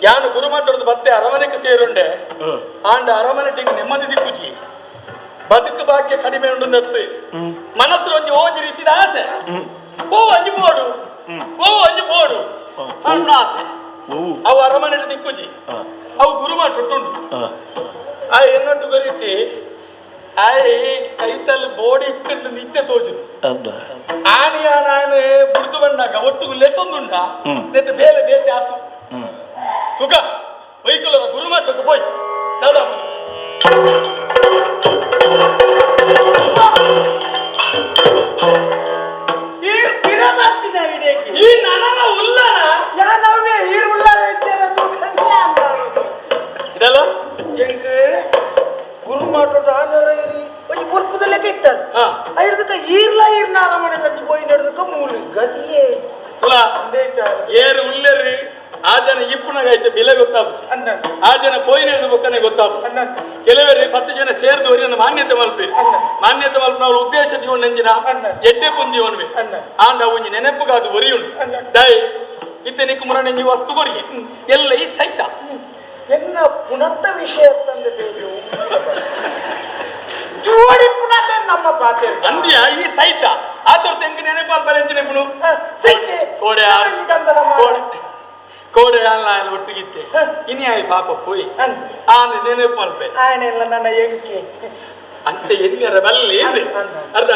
ಯಾನು ಗುರುಮಠದ ಬತ್ತೆ ಅರಮನೆಗೆ ಸೇರುಂಡೆ ಆಂಡ ಅರಮನೆ ನೆಮ್ಮದಿ ದಿಕ್ಕುಜಿ ಬದುಕು ಭಾಗ್ಯ ಕಡಿಮೆ ಉಂಡು ನತ್ತು ಮನಸ್ಸು ಒಂಜಿ ಓಂಜಿ ರೀತಿದ ಆಸೆ ಓ ಒಂಜಿ ಬೋಡು ಓ ಒಂಜಿ ಬೋಡು ಅಣ್ಣ ಆಸೆ ಅವು ಅರಮನೆ ದಿಕ್ಕುಜಿ ಅವು ಗುರುಮಠ ಉಂಟು ಆ ಎನ್ನೊಟ್ಟು ಬರೀತಿ ಆಯ್ ಕೈತಲ್ಲಿ ಬೋಡಿ ಇಟ್ಟು ನಿತ್ಯ ತೋಜು ಆನಿಯ ನಾನು ಬುಡ್ದು ಬಂದಾಗ ಒಟ್ಟು ಲೆತ್ತೊಂದುಂಡ ನೆತ್ತ ಬೇರೆ ಬೇತೆ ಆತು ಸುಖ ವೈಕುಲದ ಗುರುಮಠಕ್ಕೆ ಪೋಯ್ ಈ ನನನ ಉಲ್ಲನ ಇದಲ್ಲ ಗುರುಮಾಟದ ಒಂಜಿ ಪೊರ್ಪುದಲೆಕ್ಕ ಇತ್ತದು ಐದಕ್ಕ ಈರ್ಲ ಈರ್ನ ಅರಮನೆ ತಂಚಿ ಪೋಯಿ ನಡುದಕ್ಕ ಮೂಲು ಗತಿಯೇ ಏರು ಉಲ್ಲೇರಿ ಆ ಜನ ಇಪ್ಪುನಾಗ ಬೆಲೆ ಗೊತ್ತಾಗ ಆ ಜನ ಪೋಯಿನ ಬೊಕ್ಕನೆ ಗೊತ್ತಾಗ ಕೆಲವರು 10 ಜನ ಸೇರಿದು ಅವರನ್ನು ಮಾನ್ಯತೆ ಮಲ್ಪಿ ಮಾನ್ಯತೆ ಮಲ್ಪಿನ ಅವರ ಉದ್ದೇಶ ಜೀವನ ನಂಜಿನ ಎಡ್ಡೆ ಪುಂಜೀವನವೇ ಆಂಡ ಒಂಜಿ ನೆನಪುಗಾದು ಒರಿಯುಂಡು ದಯ ಇತ್ತೆ ನಿಕ್ಕು ಮುರ ನೆಂಜಿ ವಸ್ತು ಕೊರಿಗೆ ಎಲ್ಲ ಈ ಸೈತ ಎನ್ನ ಪುನತ್ತ ವಿಷಯ ತಂದೆ ಜೋಡಿ ಪುನಃ ನಮ್ಮ ಪಾತೆ ಅಂದ್ಯ ಈ ಸೈತ ಆತೋರ್ ತೆಂಗ್ ನೆನಪಾಲ್ ಬರೆಂಜಿನ ಪುನು ಕೋಡೆ ಕೋಡೆ ಅಲ್ಲ ಒಟ್ಟಿಗಿತ್ತೆ ಇನಿ ಆಯ್ ಪಾಪ ಪೋಯಿ ಆನೆ ನೆನಪು ಮಲ್ಪೆ ಆನೆಲ್ಲ ನನ್ನ ಎಂಕೆ ಅಂತ ಎನ್ನೆರ ಬಲ್ಲಿ ಅರ್ಥ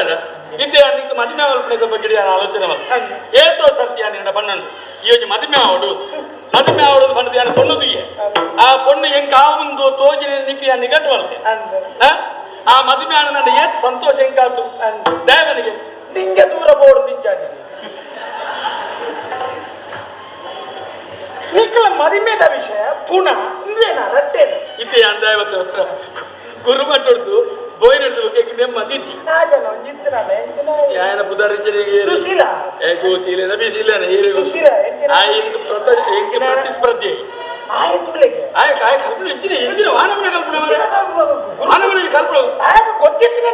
ಇದ್ದೆ ನಿಂಗೆ ಮದುವೆ ಮಲ್ಪನೆ ಬಗ್ಗೆ ಆಲೋಚನೆ ಮಲ್ಪ ಏತೋ ಸತ್ಯ ನಿನ್ನ ಪಣ್ಣುಂಡು ಈ ಒಂಜಿ ಮದುವೆ ಆವಡು ಮದುವೆ ಆವಡು ಪಂಡದು ಯಾರು ಪೊಣ್ಣು ಆ ಪೊಣ್ಣು ಎಂಕ ಆವುಂದು ತೋಜಿನ ನಿಕ್ಕೆ ನಿಗಟ್ಟು ಮಲ್ತೆ ಆ ಮದುವೆ ಆಣ ಏತ್ ಸಂತೋಷ ಎಂಕಾತು ದೇವನಿಗೆ ನಿಂಗೆ ದೂರ ಬೋರ್ಡ್ ನಿಂಚಾಗಿ ನಿಕ್ಕಲ ಮದಿಮೆದ ವಿಷಯ ಪುನಃ ಇಂದೇನ ರಟ್ಟೇನ ಇತ್ತೆ ಅಂದಾಯವತ್ತು ಹತ್ರ ಗುರುಮಠದ್ದು ಬೋಯಿನದ್ದು ನೆಮ್ಮದಿ ಯಾಯನ ಪುದರಿಚರಿಗೆ ಸುಶೀಲ ಏ ಗೋಶೀಲ ಬಿಸಿಲ ಸುಶೀಲ ಆಯ್ತು ಪ್ರತಿಸ್ಪರ್ಧೆ ಆಯ್ತು ಆಯ್ತು ಆಯ್ತು ಕಲ್ಪನೆ ಇಂಚಿನ ಇಂಚಿನ ವಾನಮನೆ ಕಲ್ಪನೆ ವಾನಮನೆ ಕಲ್ಪನೆ ಆಯ್ತು ಗೊತ್ತಿತ್ತಿನ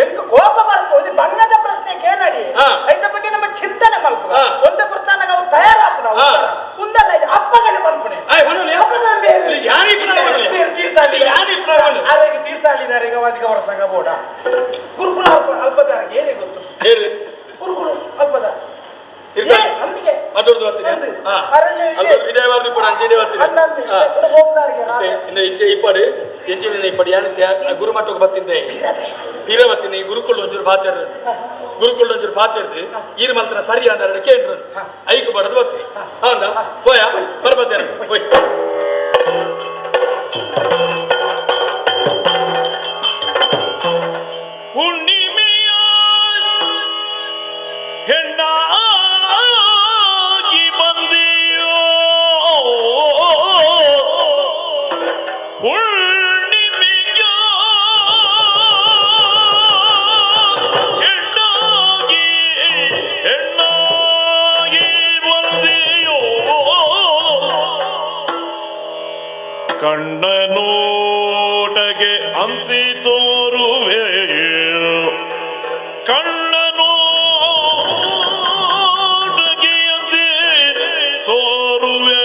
ಎಂಕ ಕೋಪ ಬರ್ಬೋದು ಬಂಗದ ಪ್ರಶ್ನೆ ಕೇಳಡಿ ಐತ ಬಗ್ಗೆ ನಮ್ಮ ಚಿಂತನೆ ಮಲ್ಪು ಒಂದೇ ಪ್ರಶ್ನೆ ನಾವು ತಯಾರಾಪು ನಾವು ಉಂದಲ್ಲ ಅಪ್ಪಗಡೆ ಮಲ್ಪುಣೆ ಆರೋಗ್ಯ ತೀರ್ಥಹಳ್ಳಿದಾರಿಗೆ ವಾದಿಕ ವರ್ಷ ಬೋಡ ಗುರುಕುಲ ಅಲ್ಪದಾರಿಗೆ ಏನೇ ಗೊತ್ತು ಗುರುಕುಲ ಅಲ್ಪದ ಗುರುಮಠಕ್ಕೆ ಬರ್ತಿದ್ದೆ ತೀರ ಬರ್ತೀನಿ ಗುರುಕುಲ್ ಒಂಚೂರು ಬಾತಿರ್ದು ಗುರುಕುಲ್ ಒಂಚೂರು ಬಾತಿರ್ದು ಈರು ಮಂತ್ರ ಸರಿ ಅಂದ್ರೆ ಕೇಂದ್ರ ಐಕು ಬಡದು ಬರ್ತೀನಿ ಹೌದಾ ಹೋಯ ಬರ್ಬತ್ತೇನೆ ಹೋಯ್ ಹುಣ್ಣಿಮೆಯ ಹೆಣ್ಣಾಗಿ ಬಂದೆಯೋ ಹುಣ್ಣಿಮೆಯ ಹೆಣ್ಣಾಗಿ ಹೆಣ್ಣಾಗಿ ಬಂದೆಯೋ ಕಣ್ಣ ನೋಟಗೆ ಅಂತಿ ತೋರುವೆ ಕಣ್ಣ ನೋಟಗೆ ಅಂತಿ ತೋರುವೆ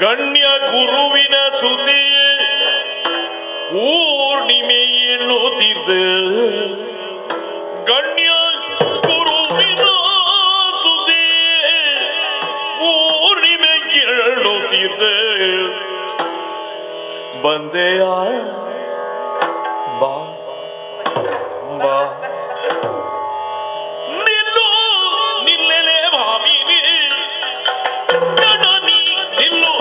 ಗಣ್ಯ ಗುರುವಿನ ಸುತಿ ಪೂರ್ಣಿಮೆಯನ್ನುತ್ತಿದ್ದ ಗಣ್ಯ ಗುರುವಿನ ಸುತಿ ಪೂರ್ಣಿಮೆಯನ್ನುತ್ತಿದ್ದ ಬಂದೆಯ ಬಾ ಬಾ ನಿಲ್ಲು ನಿಲ್ಲೆಲೆ ಭಾಮಿನಿ ಜನನಿ ನಿಲ್ಲು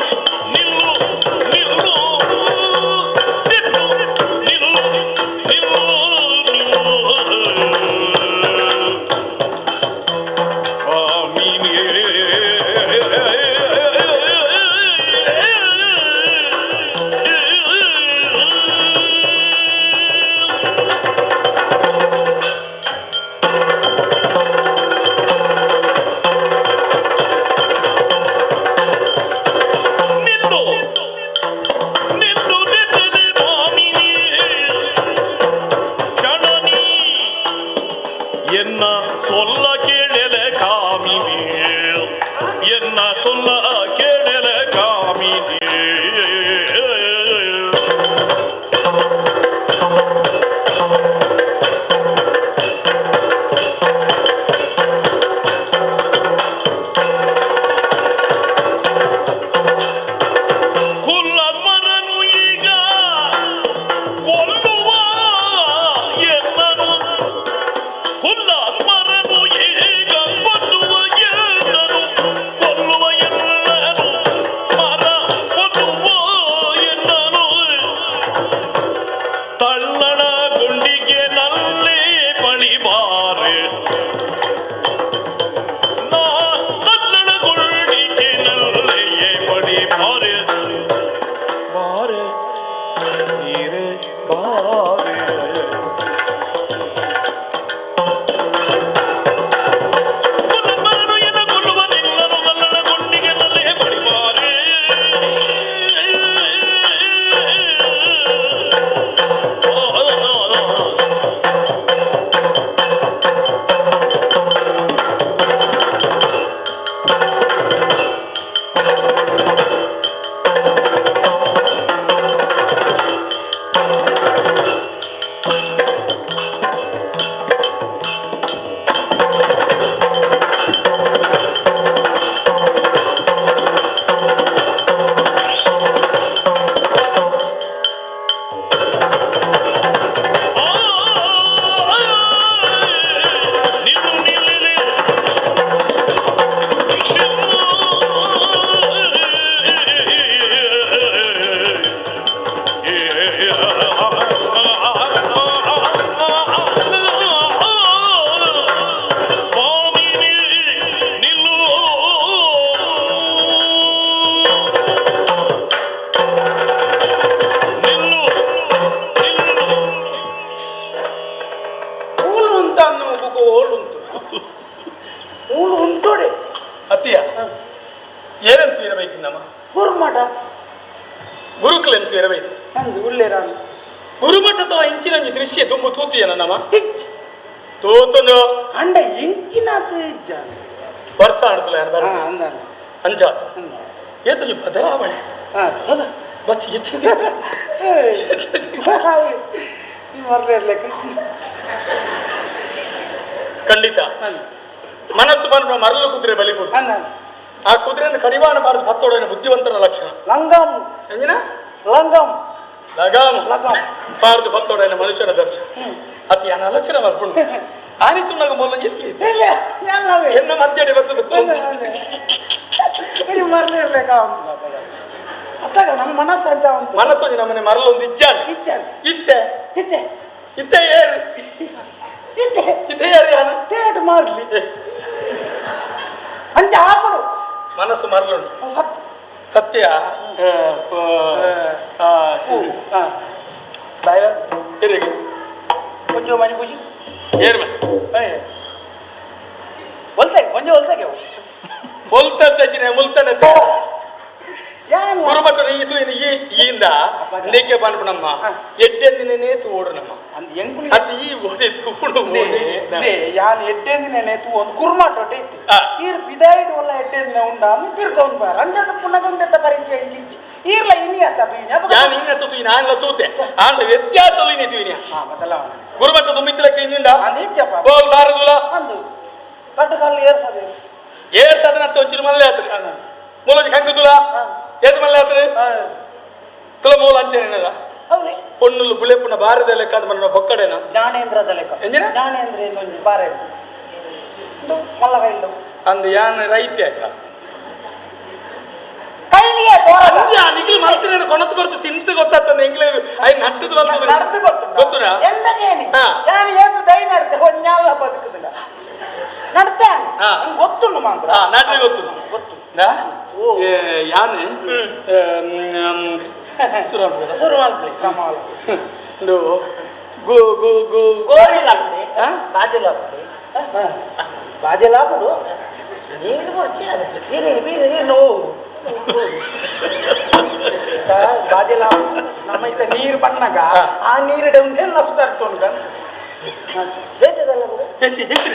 ನಿಲ್ಲು ನಿಲ್ಲು ನಿಲ್ಲು ನಿಲ್ಲು ನಿಲ್ಲು ನಿಲ್ಲು ಭಾಮಿನಿ ನಮ್ಮ ಗುರುಮಠ ಗುರುಕುಲೆಂತು ಎರವೈದು ಅಂದು ಉಳ್ಳೇರಾನು ಗುರುಮಠದ ಇಂಚಿನ ದೃಶ್ಯ ತುಂಬ ತೂತಿಯನ ನಮ್ಮ ತೂತುನು ಅಂಡ ಇಂಚಿನಾತ ಇಜ್ಜಾನ ವರ್ಷ ಆಡ್ತಲ್ಲ ಯಾರು ಹಾ ಅಂದಾನ ಅಂಜ ಏತೊಂಜಿ ಬದಲಾವಣೆ ಹಾ ಹೌದಾ ಬಸ್ ಎತ್ತಿದೆ ಮರಲೇ ಖಂಡಿತ ಮನಸ್ಸು ಬಂದ ಮರಳು ಕುದುರೆ ಬಲಿ ಕೊಡು ಆ ಕುದುರೆಯನ್ನು ಕಡಿವಾಣ ಬಾರದು ಹತ್ತೋಡೋಣ ಬುದ್ಧಿವಂತನ ಲಕ್ಷಣ ಲಂಗಂ ಎಂಜಿನ ಲಂಗಂ ಲಗಾಮ ಲಗಾಮ್. ಬಾರದು ಬತ್ತೋಡೋಣ ಮನುಷ್ಯನ ದರ್ಶನ ಅತಿ ಅನಾಲೋಚನೆ ಮಾಡ್ಕೊಂಡು ಆನಿಸುನಾಗ ಮೊದಲು ಎಲ್ಲಿ ಇಲ್ಲ ಎಲ್ಲವೇ ಎನ್ನ ಮಧ್ಯೆ ಬರ್ತದೆ ಮರಲೇ ಇರ್ಲಿಕ್ಕ ಅತ್ತಾಗ ನಮ್ಮ ಮನಸ್ಸು ಅಂತ ಉಂಟು ಮನಸ್ಸು ನಮ್ಮನೆ ಮರಲೊಂದು ಇಚ್ಛಾನೆ ಇಚ್ಛಾನೆ. ಇತ್ತೆ ಇತ್ತೆ ಇತ್ತೆ ಏರು ಇತ್ತೆ ಇತ್ತೆ ಏರು ಯಾರು ತೇಟ್ ಮಾರ್ಲಿ ಅಂಚ ಆಪಡು ಮನಸ್ಸು ಮರಲುಂಟು ಸತ್ಯ ಏರಿಗೆ కొంచెం మని ಖುಷಿ ಏರು ಹೊಲ್ಸಾಗೆ ಕೊಂಚ ಹೊಲ್ಸಾಗೆ ಮುಲ್ತಂತಜಿನೆ ಮುಲ್ತನೆ ಗುರುಮಠ ಈ ಈ ಈಂದ ನೀಕೆ ಪನ್ಪುನಮ್ಮ ಎಡ್ಡೆಂದಿನೇ ತೂಡು ನಮ್ಮ ಅದು ಈ ಓಡಿ ತೂಡು ಓಡಿ ಯಾನ್ ಎಡ್ಡೆಂದಿನೇ ತೂ ಒಂದು ಕುರ್ಮಾಟ ಇತ್ತು ಈರ್ ಬಿದಾಯಿಡ್ ಒಲ್ಲ ಎಡ್ಡೆಂದಿನ ಉಂಡ ಅಂದು ತಿರ್ಕೊಂಡು ಬಾರ ಅಂಜದ ಪುನಗುಂಡೆತ ಪರಿಚಯ ಇಂಚಿಂಚಿ ಈರ್ಲ ಇನಿ ಅತ್ತ ತೂಯಿನಿ ಯಾನ್ ಇನ್ನ ತೂತು ನಾನ್ಲ ತೂತೆ ಆಂಡ ವ್ಯತ್ಯಾಸ ಇನಿ ತೂಯಿನಿ ಬದಲಾವಣೆ ಗುರುಮಠ ತುಂಬಿತ್ತಲಕ್ಕೆ ಇನ್ನಿಂದ ಅಂದಿಚ್ಚಪ್ಪ ಬೋಲ್ ದಾರದುಲ ಅಂದು ಕಟ್ಟುಕಲ್ಲು ಏರ್ಸದೆ ಏರ್ತದ ನಟ್ಟು ಒಂಚಿನ ಮಲ್ಲೆ ಆತ್ರಿ ಮೂಲಜಿ ಕಂಗುದುಲ ಏತ್ ಮಲ್ಲೆ ಆತ್ರಿ ತುಲ ಮೂಲ ಅಂಚೇನದ ಹೌದೇ ಪೊಣ್ಣುಲು ಬುಳೆಪುನ ಬಾರದ ಲೆಕ್ಕ ಅಂತ ಮನ್ನ ಬೊಕ್ಕಡೆನ ಜ್ಞಾನೇಂದ್ರದ ಲೆಕ್ಕ ಎಂಜಿನ? ಜ್ಞಾನೇಂದ್ರ ಇನ್ನೊಂದು ಬಾರೆ ಉಂಟು ಮಲ್ಲ ಕೈಲು ಅಂದ್ ಯಾನ್ ರೈತೆ ಆಯ್ತಾ ಕೈಲಿಗೆ ತೋರಲ್ಲ ನಿಖಿಲ್ ಮನಸ್ಸಿನ ಕೊಣತು ಕೊರ್ತು ತಿಂತು ಗೊತ್ತಾಗ್ತದೆ ಎಂಗ್ಲೇ I ನಟ್ಟದು ಬರ್ತದೆ നടന്നു ಗೊತ್ತುಂಟಾ? ಗೊತ್ತುನಾ? ಎಂತಗೇನಿ? ಹಾ. ನಾನು ಏತು ದೈ ನಡ್ತೆ ಒಂಜಾಲ ಬದುಕುದಿಲ್ಲ ನಡ್ತೇನೆ ಹಾ. ನಂಗೆ ಗೊತ್ತುಂಟು ಮಾತ್ರ ಹಾ ನಾಟ್ರೆ ಗೊತ್ತು ಗೊತ್ತು ನಾ? ಓ. ಏ, ಯಾನ್ ಶುರು ಮಾಡ್ಬೋದಾ? ಶುರು ಮಾಡ್ಲಿ ಕಮಾಲ್ ಒಂದು ಗು ಗು ಗು ಗೋರಿಲಾಗ್ಲಿ ಹಾ? ಬಾಜಲಾಗ್ಲಿ ಬಾಜಲಾಗುಡು ನೀರು ಕೊಡ್ತಿ ನೀರು ನೀರು ನೀರು ನೋವು ಬಾಜಲ ನಮ್ಮ ಇತ್ತ ನೀರು ಬಣ್ಣಗ ಹಾ. ಆ ನೀರು ಉಂಟೆಲ್ಲ ಸುಧಾರಿಸೋಣ ಬೇಟದಲ್ಲ ಬಿಡು ಹೆಚ್ಚಿ ಹೆಚ್ಚಿ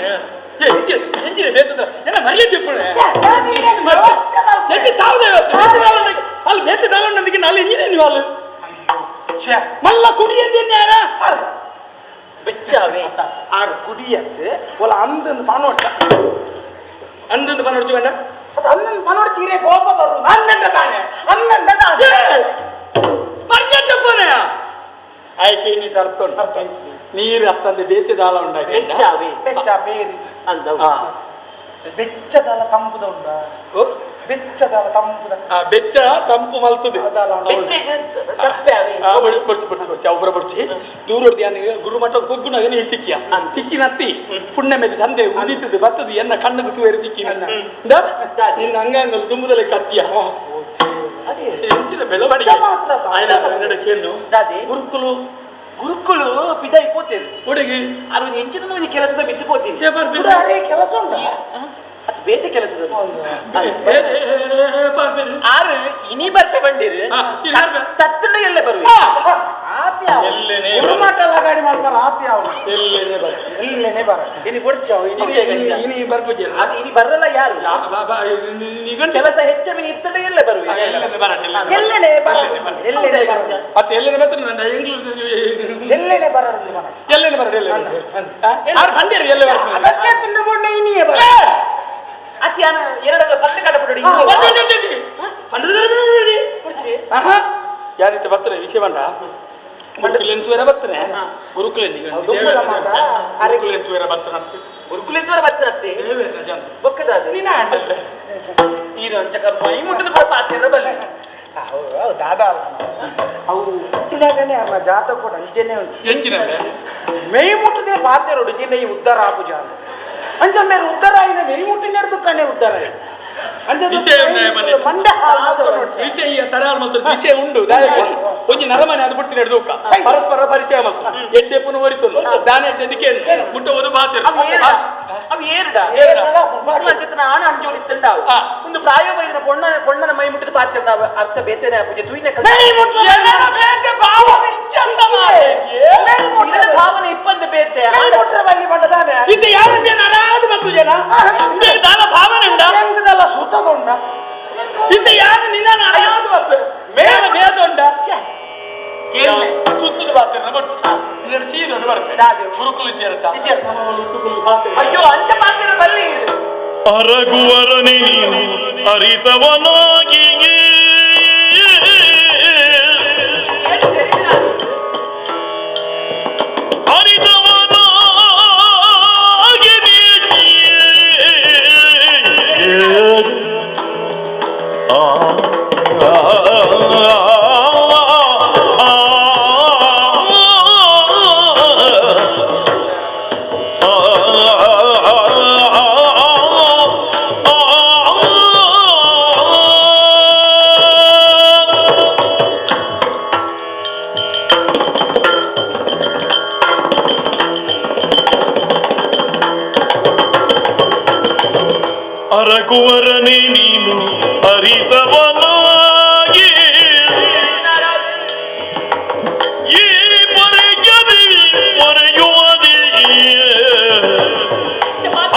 ಹೆಚ್ಚಿ ಹೆಚ್ಚಿ ಬೇಸದ ಏನ ಮರಿಯೇ ತಿಪ್ಪುಣೆ ಹೆಚ್ಚಿ ತಾವದೇ ಅಲ್ಲಿ ಬೇಸ ತಾವೊಂದಿಗೆ ನಾಳೆ ಇಂಜಿನಿಯರ್ వాళ్ళు ಮಲ್ಲ ಕುಡಿಯಂದಿನ್ಯಾರ ಬೆಚ್ಚಾವೆ ಆರು ಕುಡಿಯತ್ತು ಒಲ ಅಂದನ್ನು ಪನೋಟ ಅಂದಂದು ಪನೊಡ್ಚು ಬೇಡ ಅದು ಅಂದನ್ನು ಪನೋಡ್ಚಿ ಇರೇ ಕೋಪ ಬರು ಅನ್ನಂಡ ತಾನೆ ಅನ್ನಂಡ ತಾನೆ ಮರ್ಜಟ್ಟಪ್ಪನೆ ಆಯ್ಕೆ ಇನಿ ತರ್ತೊಂಡು ನೀರು ಅತ್ತಂದೆ ಬೇತೆ ದಾಳ ಉಂಡಾಗಿ ಬೆಚ್ಚಾವೆ ಬೆಚ್ಚ ಬೇರಿ ಅಂದ ಬೆಚ್ಚದಲ ತಂಪುದ ಉಂಡ ಬೆಚ್ಚದಲ ತಂಪುದ ಆ ಬೆಚ್ಚ ತಂಪು ಮಲ್ತದೆ ಬಡ್ಚಿ ಬಡ್ಚಿ ಬಡ್ಚಿ ಅವರ ಬಡ್ಚಿ ದೂರ ಗುರುಮಠ ಕೊಗ್ಗುನಾಗ ನೀ ತಿಕ್ಕಿಯ ತಿಕ್ಕಿ ನತ್ತಿ ಪುಣ್ಯ ಮೇಲೆ ತಂದೆ ಉದಿತದೆ ಬರ್ತದೆ ಎನ್ನ ಕಣ್ಣು ತೂವೇರು ತಿಕ್ಕಿ ನಿನ್ನ ಅಂಗಾಂಗಲು ತುಂಬುದಲೆ ಕತ್ತಿಯ ಹೆಚ್ಚಿನ ಬೆಳವಣಿಗೆ ఆయన ಕೇಳು ಗುರುಕುಲು ಗುರುಕುಲು ಪಿದಾಯಿ ಪೋತೇರು ಹುಡುಗಿ ಅದು ಎಂಚಿನ ಮಂದಿ ಕೆಲಸದ ಮಿತ್ತು ಪೋತೀನಿ ಕೆಲಸ ಉಂಟಾ ಅದು ಬೇತೆ ಕೆಲಸದ ಆರು ಇನಿ ಬರ್ತೆ ಬಂದಿರು ತತ್ತಂಡ ಎಲ್ಲ ಬರುವೆ ಎಲ್ಲೇನೆ ಗುರುಮಠ ಗಾಡಿ ಮಾಡ್ತಾರೆ ಆಪಿ ಅವನು ಎಲ್ಲೇನೆ ಬರ ಎಲ್ಲೇನೆ ಬರ ಇನಿ ಕೊಡ್ಚಾವು ಇನಿ ಇನಿ ಬರ್ಪುಜೆ ಅದು ಇನಿ ಬರಲ್ಲ ಯಾರು ಕೆಲಸ ಹೆಚ್ಚ ಇತ್ತಂಡ ಎಲ್ಲ ಬರುವೆ ಎಲ್ಲೇನೆ ಬರ ಎಲ್ಲೇನೆ ಬರ ಎಲ್ಲೇನೆ ಬರ ಅತ್ತೆ ಎಲ್ಲೇನೆ ಬರ್ತಾರೆ ನನ್ನ ಎಲ್ಲೇನೆ ಬರ ಎಲ್ಲೇನೆ ಬರ ಎಲ್ಲೇನೆ ಆರು ಬಂದಿರಿ ಎಲ್ಲೇ ಬರ್ತಾರೆ ಅದಕ್ಕೆ ತಿಂದು ಮೊನ್ನೆ ಇನಿಯೇ ಬರ ಅತಿ ಎರಡಲ್ಲ ಪತ್ತೆ ಕಟ್ಟಬಿಡಿ ಯಾರೀತಿ ಬರ್ತಾರೆ ವಿಷಯ ಬಂಡ ಗುರುಕುಲೆನ್ಸ್ ಬೇರೆ ಬರ್ತಾನೆ ಗುರುಕುಲೆನ್ ಗುರುಕುಲೆನ್ಸ್ ಬೇರೆ ಬರ್ತಾನೆ ಗುರುಕುಲೆನ್ಸ್ ಬೇರೆ ಬರ್ತಾನೆ ಬೊಕ್ಕದಾದ ನೀನು ಅಂಚ ಕರ್ಮ ಈ ಮುಟ್ಟದ ಪಾತ್ರ ಬಲ್ಲಿ ಹೌದು ದಾದಾ ಅವು ಹುಟ್ಟಿದಾಗನೇ ಅಲ್ಲ ಜಾತಕ ಕೂಡ ಅಂಚೆನೆ ಉಂಟು ಎಂಚಿನ ಮೇಯ್ ಮುಟ್ಟದೆ ಪಾತೆರೋಡು ಜಿಲ್ಲೆ ಈ ಉದ್ದಾರ ಆಪುಜ ಅಂಚ ಮೇರೆ ಉದ್ದಾರ ಆಯಿನ ಮೇಯ್ ಮುಟ್ಟಿ ನಡೆದು ಕಣೆ ಉದ್ದಾರ ಅಂಚ ವಿಷಯ ಉಂಟು ಮನೆ. ಮಂಡೆ ಹಾಲು ವಿಷಯ ಈ ತರಾಲ್ ಮತ್ತು ವಿಷಯ ಉಂಟು ದಾಯಕ. ಒಂಜಿ ನರಮನೆ ಅದು ಬಿಟ್ಟು ನಡೆದು ಪರಸ್ಪರ ಪರಿಚಯ ಮತ್ತು ಎಡ್ಡೆಪ್ಪನು ಒರಿತುಂಡು ದಾನೆ ಎಡ್ಡೆದಿಕ್ಕೆ ಮುಟ್ಟ ಒಂದು ಬಾತೆ ಅವು ಏರುಡ ಆಣ ಅಂಜೋಡಿ ತಿಂಡಾವು ಒಂದು ಪ್ರಾಯ ಬೈದಿನ ಪೊಣ್ಣ ಪೊಣ್ಣನ ಮೈ ಮುಟ್ಟಿದ ಪಾತ್ರ ಅರ್ಥ ಬೇತೇನೆ ಪೂಜೆ ತೂಯಿನ ಭಾವನೆ ಇಪ್ಪಂದು ಬೇತೆ ಇದು ಯಾರ ಅನಾದು ಮತ್ತು ಜನ ದಾನ ಭಾವನೆ ಉಂಡ ಸುತ್ತಕೊಂಡ ಇದು ಯಾರು ನಿನ್ನ ಅನಾದು ಮತ್ತು ಮೇಲ ಭೇದ ಉಂಡ ಸುತ್ತದ ಬಾತಿರ್ನ ಬಟ್ ಇದರ ಸೀದೊಂದು ಬರ್ತದೆ ಗುರುಕುಲ ಸೇರ್ತಾ ಅಯ್ಯೋ ಅಂಚ ಪಾತ್ರ ಬಲ್ಲಿ ಅರಗುವರನೆ ನೀನು ಅರಿತವನಾಗಿ ಅರಿತವನಾಗಿ ಆ ಅರಗುವರನೆ ನೀನು ಅರಿತವನಾಗಿ ಈ ಪೊರೆಯದಿ ಪೊರೆಯುವದಿ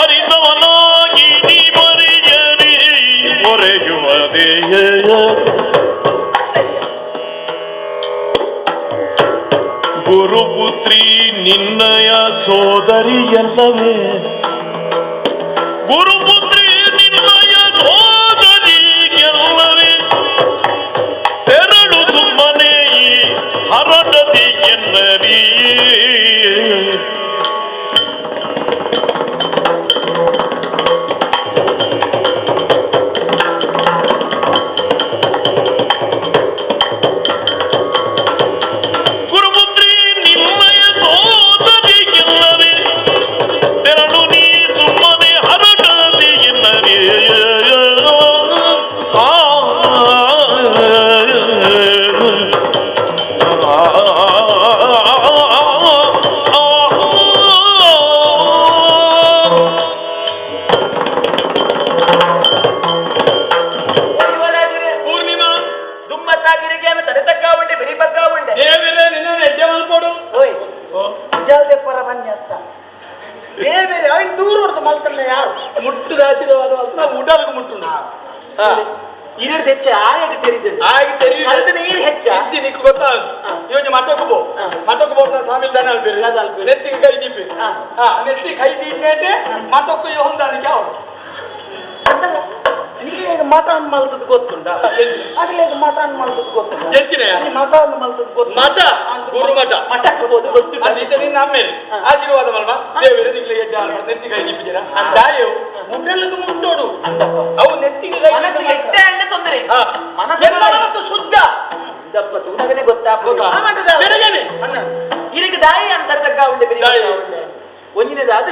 ಅರಿತವನಾಗಿ ನೀ ಪೊರೆಯದಿ ಪೊರೆಯುವದೇ. ಗುರುಪುತ್ರಿ ನಿನ್ನಯ ಸೋದರಿಯಲ್ಲವೇ? ಗುರುಪುತ್ರಿ ನಿನ್ನಯ ಸೋದರಿಯಲ್ಲವೇ? ತೆರಳು ಸುಮ್ಮನೆ ಈ ಹರಡದಿ ಎನ್ನರಿ. ಗುರುಪುತ್ರಿ ನಿನ್ನಯ ಸೋದರಿಯಲ್ಲವೇ? ತೆರಳು ನೀ ಸುಮ್ಮನೆ ಹರಡದಿ ಎನ್ನರಿ. ಆ ಪೂರ್ಣಿಮಾ ದುಮ್ಮತ್ತಾಗಿರಿಗೆ ತಡೆ ತಕ್ಕ ಉಂಡೆ ಬೆರಿ ಪಕ್ಕ ಉಂಡೆ. ದೇವಿರೇ ನಿನ್ನ ಎಡ್ಡೆ ಮಲ್ಪೋಡು. ಓಯ್. ಉಜಾಲ್ದೆ ಪರ ಬನ್ಯಸ್ಸ ಬೇರೆ ಬೇರೆ ಅವನ್ ದೂರ ಹೊಡ್ದು ಮಲ್ತಲ್ಲ ಯಾರು. ಮುಟ್ಟುದ ಆಶೀರ್ವಾದ ನಾವು ಊಟಕ್ಕೆ ಮುಟ್ಟುಂಡು. ಇರು ಹೆಚ್ಚ ಆಯಗ ತೆರಿದು. ಆಗಿ ತೆರಿ. ಕರೆದ ನೀರು ಹೆಚ್ಚ. ಇತ್ತಿ ನಿಕ್ಕು ಗೊತ್ತಾಗ ಯೋಜನೆ ಮಠಕ್ಕೆ ಪೋ, ಮಠಕ್ಕೆ ಪೋ. ಸ್ವಾಮಿ ದಾನ ಅಲ್ಪೇರು ನೆತ್ತಿಗೆ ಕೈ ದೀಪಿ. ಹಾ, ನೆತ್ತಿ ಕೈ ದೀಪೇಟೆ ಮಠಕ್ಕೂ ಹೊಂದಾಣಿಕೆ ಅವಳು. ನಿಮಗೆ ಮಠನ್ ಮಲ್ತದ್ದು ಗೊತ್ತುಂಡ? ಆಗ್ಲೇ ಮಠನ್ ಮಲ್ತದ್ದು ಗೊತ್ತುಂಡ? ಎಂಚಿನ? ಮಠನ್ ಮಲ್ತದ್ದು ಗೊತ್ತು. ಮಠ, ಗುರು ಮಠ. ಮಠಕ್ಕೆ ಹೋದು ಗೊತ್ತು. ಅಲ್ಲಿ ನಿನ್ನ ಅಮ್ಮೇಲೆ ಆಶೀರ್ವಾದ ಮಲ್ಮ ದೇವರೇ ನಿಕ್ಲೆ ಎಡ್ಡೆ ಅಲ್ಪ ನೆತ್ತಿ ಕೈ ದೀಪಿಜನ ದಾಯವು ಮುಟ್ಟಲಿಕ್ಕೆ ಮುಟ್ಟೋಡು ಅವು ನೆತ್ತಿಗೆ ಕೈ ಮನಸ್ಸು ಎಟ್ಟೆ ಅಂಡ ತೊಂದರೆ. ಮನಸ್ಸು ಎಲ್ಲ ಮನಸ್ಸು ಶುದ್ಧ. ದಪ್ಪ ತೂನಗನೆ ಗೊತ್ತಾಗ್ಬೋದು. ಬೆಳಗ್ಗೆನೆ ಇರಕ್ಕೆ ದಾಯಿ ಅಂತರ್ಗಕ್ಕ ಉಂಡೆ ಬೆರಿ ದಾಯಿ. ಉಂಡೆ ಒಂಜಿನದಾದ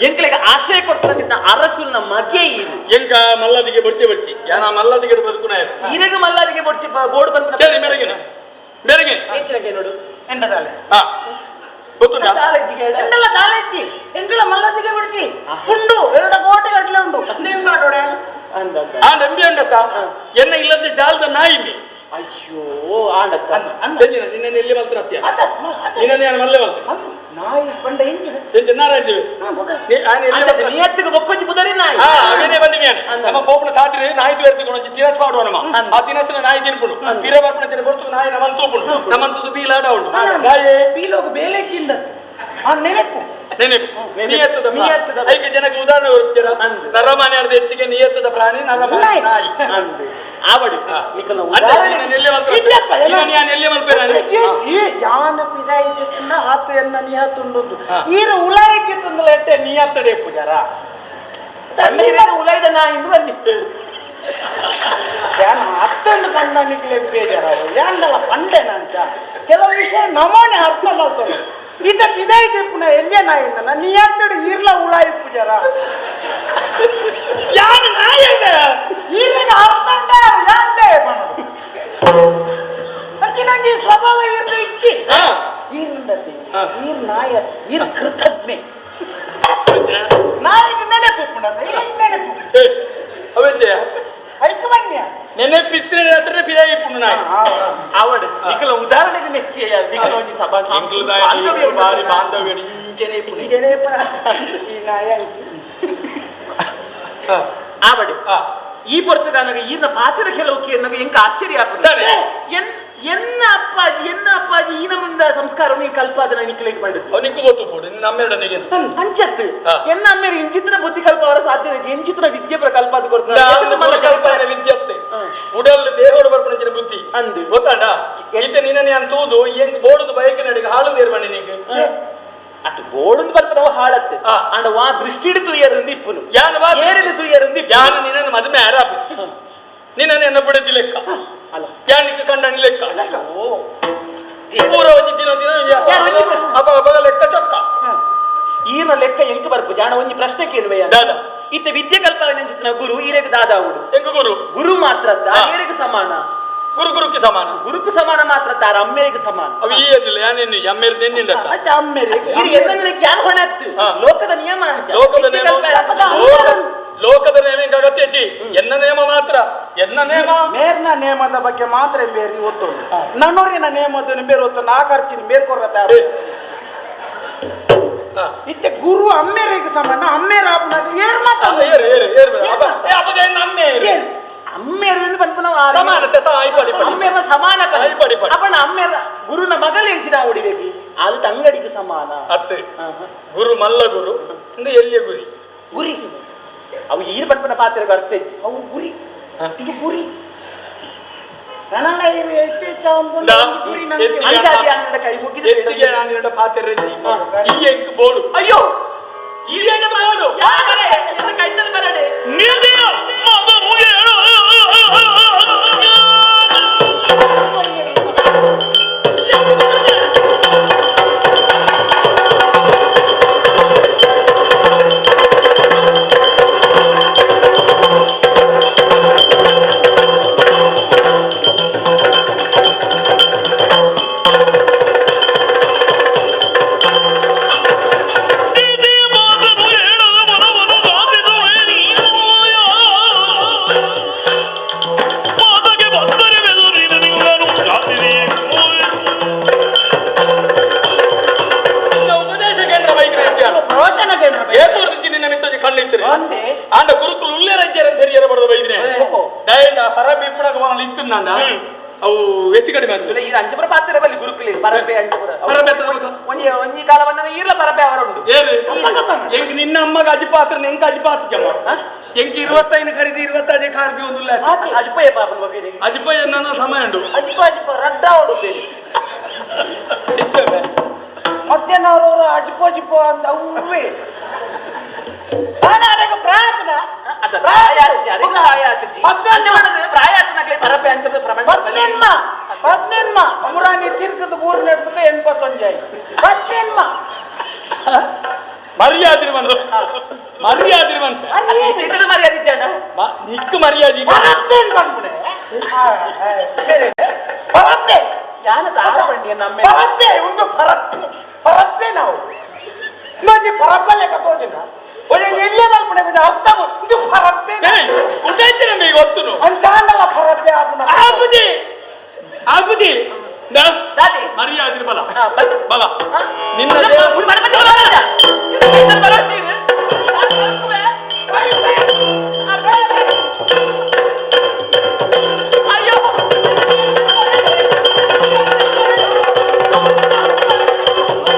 ಎಂಕ್ಲೆಗೆ ಆಶ್ರಯ ಕೊಡ್ತಾನ ಅರಸುಲ್ನ ಮಗೆ ಇದು. ಎಂಕ ಮಲ್ಲದಿಗೆ ಬೊಚ್ಚೆ ಬಚ್ಚಿ ಯಾನ ಮಲ್ಲದಿಗೆ ಬದುಕುನ. ಇರಗ ಮಲ್ಲರಿಗೆ ಬೊಡ್ಚಿ ಬೋರ್ಡ್ ಬಂದ. ಸರಿ, ಬೆಳಗಿನ ಬೆಳಗ್ಗೆ. ಎಂಚಿನಗೆ ನೋಡು. ಎಂಟದಾಲೆ? ಹಾ, ಗೊತ್ತುಂಟಾ? ಕಾಲೇಜಿಗೆ ಹೇಳ. ಎಂಟಲ್ಲ ಕಾಲೇಜಿ ಎಂಟಲ್ಲ ಮಲ್ಲದಿಗೆ ಬಿಡ್ತಿ ಉಂಡು ಎರಡು ಕೋಟೆ ಗಟ್ಟಲೆ ಉಂಡು ನೀನ್ ಮಾಡೋಡೆ. ಅಂದ ಅಂದ. ಆ ನಂಬಿ ಉಂಡತ್ತ ಎನ್ನ ಇಲ್ಲದ ಜಾಲದ ನಾಯಿ. ಅಯ್ಯೋ ಆಂಡತ್ತ. ನಿನ್ನ ಎಲ್ಲಿ ಮಲ್ತಿರತ್ಯ? ನಿನ್ನ ನಾನು ಮಲ್ಲೆ ಮಲ್ತೆ. ನಾಯಿ ಬಂಡ ಎಂಜಿನ. ಎಂಚ ನಾರಾಯಣ ಅಂದ ನಿಯತ್ತಿಗೆ ಬೊಕ್ಕೊಂಜಿ ಬುದರಿ ನಾಯಿ. ಹಾ, ಅವೇನೇ ಬಂದಿನಿ. ನಮ್ಮ ಪೋಪನ ಸಾಟಿರಿ ನಾಯಿ ತುವೆರ್ತಿಕೊಂಡು ತಿನಸ್ ಪಾಡುವ ನಮ್ಮ ಆ ತಿನಸ್ನ ನಾಯಿ ತಿನ್ಪುಂಡು ಪಿರ ಬರ್ಪಣ ತಿನ ಬರ್ತು ನಾಯಿ ನಮ್ಮನ್ ತೂಪುಂಡು ನಮ್ಮನ್ ತೂದು ಬೀಲಾಡ ಉಂಡು ನಾಯಿ. ಪೀಲೋಗ ಬೇಲೆಕ್ಕಿಂದ ಆ ನೆನಪು. ನೆನಪು ನಿಯತ್ತದ ನಿಯತ್ತದ. ಐಕೆ ಜನಕ್ಕೆ ಉದಾಹರಣೆ ಕೊಡ್ತೀರ. ನರಮಾನೆ ಅರ್ಧ ಹೆಚ್ಚಿಗೆ ನಿಯತ್ತದ ಪ್ರಾಣಿ ನರಮಾನೆ ನಾಯಿ. ಅಂದೆ ಆವಡಿ ನಿಕಲ್ನ ಅಂದ್ರೆ ಉದಾಹರಣೆ. ನಿನ್ನನ್ನು ಎಲ್ಲಿ ಮಲ್ಪೆ? ಇಲ್ಲಪ್ಪ, ಎಲ್ಲ- ನಿನ್ನನ್ನು ನಾನು ಎಲ್ಲಿ ಮಲ್ಪೆ ನಾನು? ಈ ಯಾನ ಪಿದಾಯಿಸಿದ್ದ ಆತು ಎನ್ನ ನಿಯತ್ತುಂಡು. ಈರ ಉಲಾಯಿಗೆ ತಂದಲೆಟ್ಟೆ ನಿಯತ್ತಡೆ ಪೂಜಾರ. ತಣ್ಣೀರಿನ ಉಲೈದ ನಾಯಿ ಇಂದು ಬನ್ನಿ. ಯಾನ ಅತ್ತೊಂದು ಪಂಡನಿಗೆ ಬೇಜಾರ ಯಾಂಡಲ ಪಂಡೆ ನಂಚ ಕೆಲವು ವಿಷಯ ನಮೋನೆ ಅರ್ಥ ಮಾಡ್ತಾನೆ. ಈತ ಪಿದಾಯಿಗೆ ಪುನಃ ಎಲ್ಲೇ ನಾಯಿಂದ ನಿಯತ್ತಡು ಈರ್ಲ ಉಳಾಯಿ ಪೂಜಾರ. ಯಾರು ನಾಯಿ? ಈರ್ಲಿಗೆ ಅರ್ಥ ಯಾಂಡೆ ಪನ್ನದು. ಅಂಚಿನಂಜಿ ಸ್ವಭಾವ ಇರ್ದು ಇಚ್ಚಿ ಈರುಂಡತಿ ಈರ್ ನಾಯ ಈರ್ ಕೃತಜ್ಞೆ ನಾಯಿಗೆ ನೆನಪು ನೆನಪು ಅವೆಂಜೆ ಐಕಮನ್ಯ ನೆನಪಿತ್ರೆ ಹತ್ರ ಪಿದಾಯಿ ಪುಣ್ಣ ನಾಯಿ ಆವಡ್ ನಿಕಲ ಉದಾಹರಣೆಗೆ ಮೆಚ್ಚಿ ನಿಕಲ ಒಂಜಿ ಸಭಾ ಬಾಂಧವ್ಯ ಬಾರಿ ಬಾಂಧವ್ಯ ಇಂಚೆನೆ ಈ ನಾಯ ಆವಡ್ ಈ ಪೊರ್ತುಗಾನಗ ಈರ್ನ ಪಾತ್ರ ಕೆಲವು ಕೇರ್ನಗ ಎಂಕ ಆಶ್ಚರ್ಯ ಆಪುಂಡು ಎನ್ನ ಅಪ್ಪಾಜಿ ಎನ್ನ ಅಪ್ಪಾಜಿ ಈನ ಮುಂದ ಸಂಸ್ಕಾರ ಕಲ್ಪಾದನ ನಿಕ್ಲೆಗ್ ಪಂಡುದು ನಿಕ್ಕು ಗೊತ್ತು ಪೋಡು ನಮ್ಮೆರಡನಿಗೆ ಅಂಚತ್ತು ಎನ್ನ ಅಮ್ಮೇರು ಇಂಚಿತ್ತಿನ ಬುದ್ಧಿ ಕಲ್ಪವರ ಸಾಧ್ಯ ಇಂಚಿತ್ತಿನ ವಿದ್ಯೆ ಪುರ ಕಲ್ಪಾದ ಕೊಡ್ತಾರೆ ವಿದ್ಯತ್ತೆ ಉಡಲ್ ದೇಹೋಡು ಬರ್ಪುನಂಚಿನ ಬುದ್ಧಿ ಅಂದು ಗೊತ್ತಾಂಡ ಈತ ನಿನ್ನ ನಾನು ತೂದು ಎಂಕ್ ಬೋಡುದು ಬೈಕ್ ನಡಿಗೆ ಹಾಳು ನೇರ್ಮಣಿ ನೀಗೆ ಅటు ಬೋಡುಂದು ಬರ್ಪನವು ಹಾಳತ್ತೆ ಅಂಡ ವಾ ದೃಷ್ಟಿಡು ತುಯ್ಯರಿಂದ ಇಪ್ಪುನು ಯಾನ್ ವಾ ಏರಿಲು ತುಯ್ಯರಿಂದ ಯಾನ್ ನಿನ್ನ ಮದುವೆ ಆರಾಪು ನಿನ್ನ ಎನ್ನ ಬಿಡದಿ ಲೆಕ್ಕ ಅಲ್ಲ ಯಾನಿಗೆ ಕಂಡನಿ ಲೆಕ್ಕ ಪೂರ ಒಂಜಿ ದಿನ ದಿನ ಅಪ ಅಪಗ ಲೆಕ್ಕ ಚೊಕ್ಕ ಈನ ಲೆಕ್ಕ ಎಂಕ್ ಬರ್ಪು ಜಾಣ ಒಂಜಿ ಪ್ರಶ್ನೆ ಕೇಳುವೆ ದಾದಾ ಇತ್ತ ವಿದ್ಯೆ ಕಲ್ಪನೆ ಗುರು ಈರೆಗ್ ದಾದಾ ಉಡು ಎಂಕ್ ಗುರು ಗುರು ಮಾತ್ರ ಏರೆಗ್ ಸಮಾನ ಗುರು ಗುರುಕ್ಕೆ ಸಮಾನ ಗುರುకు ಸಮಾನ ಮಾತ್ರ ತಾರ ಅಮ್ಮೇರಿಗೆ ಸಮಾನ ಅವು ಈ ಅದಿಲ್ಲ ಯಾನೇನು ಅಮ್ಮೇರು ನೆನ್ನಿಂಡ ಅಮ್ಮೇರಿಗೆ ಜ್ಞಾನ ಹೊಣತ್ತು ಲೋಕದ ನಿಯಮ ಲೋಕದ ನಿಯಮ ಲೋಕದ ನಿಯಮ ಅಗತ್ಯ ಎನ್ನ ನಿಯಮ ಮಾತ್ರ ಎನ್ನ ನಿಯಮ ಮೇರ್ನ ನಿಯಮದ ಬಗ್ಗೆ ಮಾತ್ರ ಬೇರೆ ಒತ್ತು ನನ್ನೋರಿನ ನಿಯಮದ ಬೇರೆ ಒತ್ತು ನಾ ಖರ್ಚಿನ ಬೇರೆ ಕೊರ್ರತ್ತ ಇತ್ತೆ ಗುರು ಅಮ್ಮೇರಿಗೆ ಸಮಾನ ಅಮ್ಮೇರ ಏರ್ ಮಾತಾಡ ಏರು ಏರು ಏರು ಅಮ್ಮೇರು ಅಮ್ಮೇರು ಪನ್ಪುನ ಸಮಾನತೆ ಅಮ್ಮೇರ ಸಮಾನ ಅಪ್ಪಣ ಅಮ್ಮೇರ ಗುರುನ ಮಗಲು ಎಂಚಿನ ಹೊಡಿಬೇಕು ಅದು ತಂಗಡಿಗೆ ಸಮಾನ ಅತ್ತೆ ಗುರು ಮಲ್ಲ ಗುರು ಅಂದ್ರೆ ಎಲ್ಲಿಯ ಗುರಿ ಗುರಿ ಅವು ಈರು ಪನ್ಪುನ ಪಾತ್ರ ಅರ್ಥ ಅವು ಗುರಿ ಇದು ಗುರಿ ಬೋಡು ಅಯ್ಯೋ ಬೋಡು ಬರಡೆ ಆಂಡ ಗುರುಕುಲು ಉಲ್ಲೆ ರಜ್ಜರ ಸರಿಯರ ಬಡದ ಬೈದಿನೆ ಡೈಂಡ ಪರಬೆ ಇಪ್ಪುನಗ ವಾನಲ್ ಇತ್ತುಂದಾಂಡ ಅವು ಹೆಚ್ಚು ಕಡಿಮೆ ಆತು ಈ ಅಂಜಪುರ ಪಾತ್ರ ಬಲ್ಲಿ ಗುರುಕುಲಿ ಪರಬೆ ಅಂಜಪುರ ಪರಬೆ ಅತ್ತ ಒಂಜಿ ಒಂಜಿ ಕಾಲವನ್ನ ಈರ್ಲ ಪರಬೆ ಅವರುಂಡು ಏರು ಎಂಕ್ ನಿನ್ನ ಅಮ್ಮಗ ಅಜಿಪಾತ್ರ ಎಂಕ್ ಅಜಿಪಾತ್ರ ಜಮ್ಮ ಎಂಕ್ 25 ಖರೀದಿ 25 ಖಾರ್ಬಿ ಒಂದುಲ್ಲ ಅಜಿಪಯ್ಯ ಪಾಪನ ಬಗ್ಗೆ ಅಜಿಪಯ್ಯ ನನ್ನ ಸಮಯ ಉಂಡು ಅಜಿಪ ಅಜಿಪ ರಡ್ಡ ಉಂಡು ಮಧ್ಯಾಹ್ನ ಅವರು ಅಜಿಪೋ ಅಜಿಪೋ ಅಂತ ಅವೇ ಮರ್ಯಾದೆ ಮರ್ಯಾದೆ ಮರ್ಯಾದೆ ನಿಕ್ಕು ಮರ್ಯಾದೆ ಪರಪ್ಪೆ ನಾವು ಪರಪ್ಪೆ ಲೆಕ್ಕ ತೋಜಿನ ಒಳ್ಳೆ ಎಲ್ಲೇ ಮಲ್ಪುಣೆ ಅರ್ಥ ಇದು ಪರಪ್ಪೆ ಉದ್ದೇಶ ಗೊತ್ತು ಅಂತಾಂಡಲ ಪರಪ್ಪೆ ಆಪುನ ಆಪುಜಿ ಆಪುಜಿ ಮರ್ಯಾದೆ ಬಲ ಬಲ ನಿನ್ನ